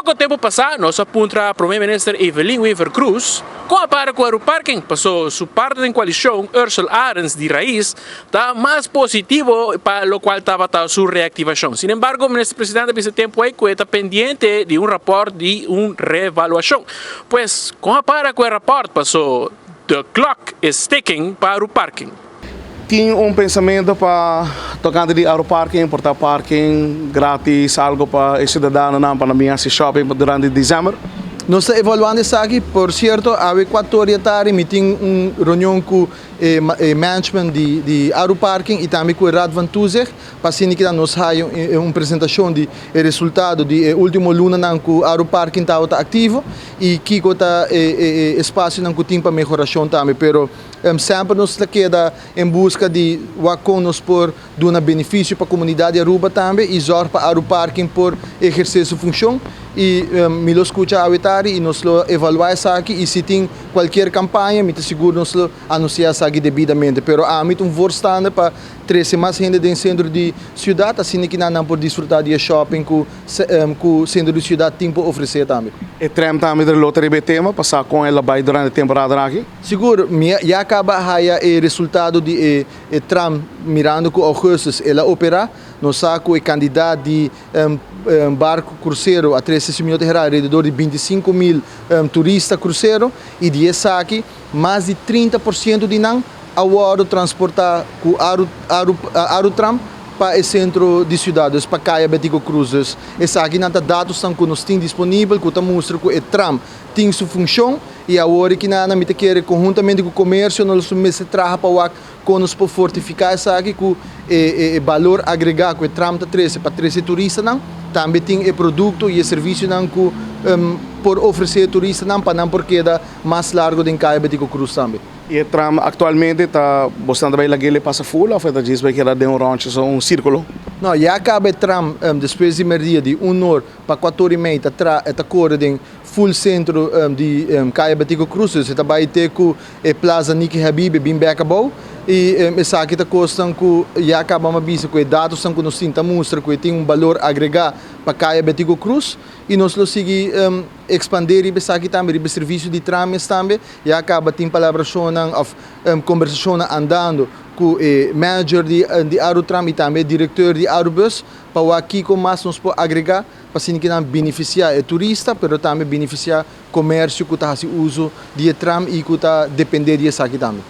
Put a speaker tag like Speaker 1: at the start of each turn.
Speaker 1: Poko tempo pasa, nos a puntra Prome Minister Evelyn Wever-Croes con a para cu Aruparking, paso su partner den coalicion, Ursell Arends di Raiz, ta mas positivo pa locual tabata su reactivacion. Sin embargo, Minister Presidente a bisa tempo ey cu e ta pendiente di un rapport di un reevaluacion. Pues, con a para cu e rapport, paso the clock is ticking pa Aruparking?
Speaker 2: Tin un pensamento pa tocante di Aruparking, por ta parking gratis, algo pa e ciudadanonan pa nan bin haci shopping durante december?
Speaker 3: Nos ta evaluando esaki. Por cierto, awe 4 or di atardi mi tin un reunion cu e management di Aruparking y tambe cu e Raad van Toezicht, pa asina cu nos haya un presentacion di e resultado di e ultimo lunanan cu Aruparking tabata activo y kico ta e espacionan cu tin pa mehoracion tambe. Pero semper nos ta keda en busca di con nos por duna beneficio pa e comunidad di Aruba tambe y zorg pa Aruparking por eherce su funcion, y mi lo scucha awe tardi y nos lo evalua esaki, y si tin cualkier campaña, mi ta sigur nos lo anuncia esaki debidamente. Pero ami ta un voorstander pa trece mas hende den centro di ciudad, asina cu nan por disfruta di shopping cu centro di ciudad tin pa ofrece tambe.
Speaker 2: E tram tambe lo ta e tema, pasa con el a bay durante e temporada aki?
Speaker 3: Sigur, ya caba haya e resultado di e tram, mirando cu augustus el a opera, nos sa cu e cantidad di barco crucero a 13 minuut alrededor di 25 mil turista crucero, y di esaki mas di 30% di nan a wordo transporta cu Arutram pa e centro di ciudad, pa Caya Betico Croes. Esakinan ta datonan cu nos tin disponibel, cu ta mustra cu e tram tin su funcion, y awor cu nan mi ta kere conhuntamente cu e comercio nos mester traha pa wak con nos por fortifica esaki, cu e balor agrega cu e tram ta trece pa trece turistanan, tambe tin e producto y e servicionan cu por ofrece turistanan pa nan por keda mas largo den Caya Betico Croes tambe.
Speaker 2: Y e tram actualmente ta bastante bay lag'e pasa full of ta djis bay keda den un rondje, so un circulo?
Speaker 3: No, ya caba e tram despues di merdia di 1 or pa 4 or y mei, ta core den full centro di Caya Betico Croes, e ta bay te cu e Plaza Niki Habibi bin bek abou, y esaki ta cosnan cu ya caba mi a bisa cu e datonan cu nos tin ta mustra cu tin un balor agrega pa Caya Betico Croes, y nos lo sigui expande riba esaki tambe, riba servicio di tram tambe. Ya caba tin palabracion of conversacion andando cu e manager di Arutram y tambe director di Arubus pa aki con mas nos por agrega pa asina cu nan beneficia e turista, pero tambe beneficia comercio cu ta haci uso di tram y cu ta depende di esaki tambe.